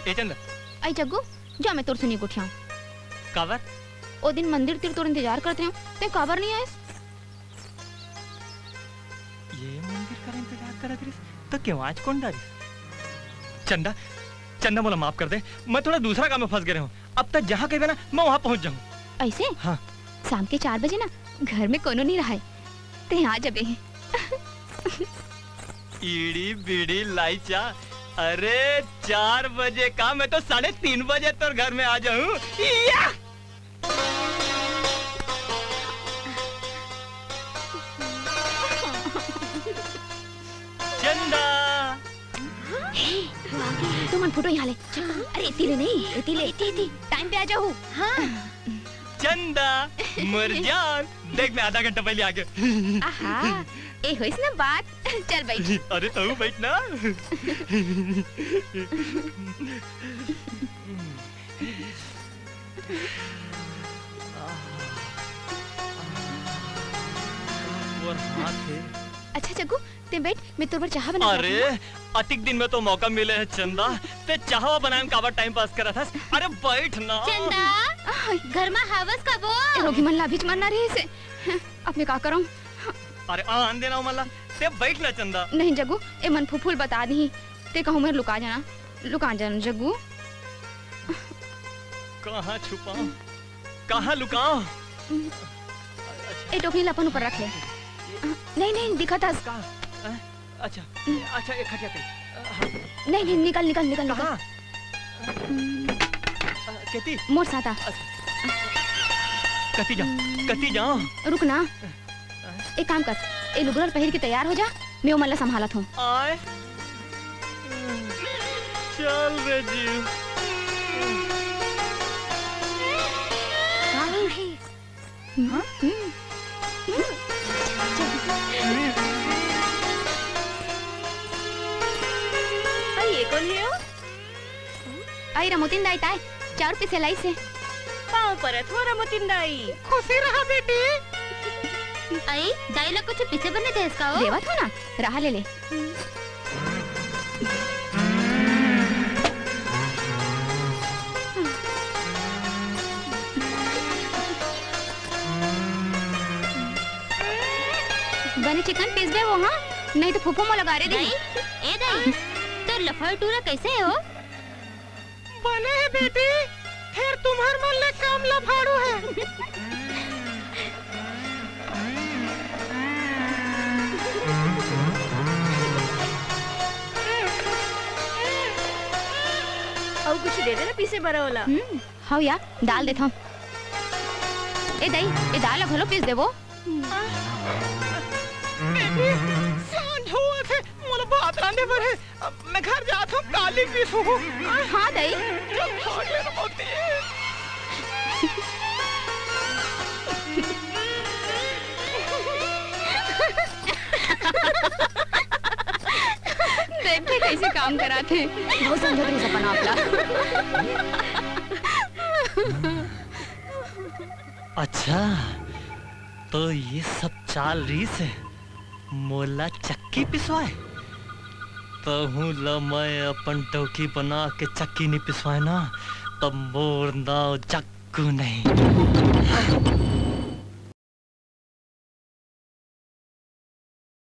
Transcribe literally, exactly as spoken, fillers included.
ए चंदा। आई जग्गू, जा मैं तोर से नहीं गोठियाऊं। काबर? ओ दिन मंदिर तीर तोर इंतजार करत रहेंव, ते काबर नहीं आयस? ये मंदिर कर इंतजार करत रहिस, त केवाच कोन डारिस? चंदा, चंदा मोला माफ कर दे, मैं थोड़ा दूसरा काम में फंस गे रहेंव। अब तक जहाँ कहिबे ना, मैं वहाँ पहुँच जाहूँ। ऐसे? हाँ। शाम के चार बजे ना घर में कोनो नहीं रहय, ते आ जबे। ईड़ी बीड़ी लाइचा, अरे चार बजे का, मैं तो साढ़े तीन बजे तोर घर में आ जाहूँ। या! चंदा। हे, वो आ गे। तुमन फोटो यहाँ ले। अरे, एती ले नहीं, एती ले। एती, एती। टाइम पे आ जाहू। हाँ। चंदा, मोर जान। देख, मैं आधा घंटा पहले आ गया। आहा, ए होइस ना बात। चल बैठ। अरे, तू बैठ ना। मोर हाथ हे। अच्छा जग्गू, ते बैठ, मैं तोर बर चाहा बना के अरे, लाती हूँ। अतिक दिन में तो मौका मिले हे चंदा, ते चाहवा बनाए में काबर टाइम पास करत हस? अरे बैठ ना। चंदा, आय। घर में हवस का वो? ए रोगी मन ला अभीच मरना रहिस हे। अब मैं का करंव? अरे आन देना ओ मन ला, ते बैठ ना चंदा। नहीं जग्गू, ए मन फूफू ल बता दिही, ते कहूँ मैं लुका जाना, लुका जाना जग्गू। कहाँ छुपाऊं? कहाँ लुकाओ? ए टोकरी ला अपन ऊपर रख ले। नहीं, नहीं, दिखत हस। कहाँ? अ, अच्छा, अच्छा, एक खटिया पे। अ, हाँ। नहीं, नहीं, निकल, निकल, निकल, निकल। कहाँ? अ, केती? मोर साथ आ। अच्छा। कती जा, कती जा। रुक ना। एक काम कर, ए लुगरा ल पहिर के तैयार हो जा, मैं ओमन ला संभालत हूँ। आय। चल रे जीव। हाँ? हम्म। अरे, ये कोन हे ओ? अई रमोतिन दाई ताय, चार रुपये से लाई से। पाँव परत हो रमोतिन दाई। खुशी रहा बेटी। अई, दाई ला कुछ पीसे बर नइ देस का ओ? देवत हो ना, रहा ले ले। बने चिकन पीसबे वो, हाँ? नहीं तो फूफू मोला गारे दे। दाई, ए दाई, तोर लफड़ टूरा कैसे हो? बने हे बेटी, फेर तुम्हर मन ले कम लफाड़ू हे। अउ कुछ दे दे ना पीसे बर ओला। हम्म, हव या, दाल देथव। ए दाई, ए दाल ला घलो पीस देबो। बेटी, सांझ होवत हे, मोला भात रांधे बर हे। अब मैं घर जात हूँ, काली पीसू। हाँ, दाई। जब भाग ले रमोती। देख ले, कैसे काम कराथे। बहुत समझत रहिस अपन आप ला। अच्छा, तो ये सब चाल रहिस हे। मोला चक्की पिसवाए? तहूँ ल मैं अपन डौकी बना के चक्की नइ पिसवाए ना, तब मोर नाव जग्गू नहीं।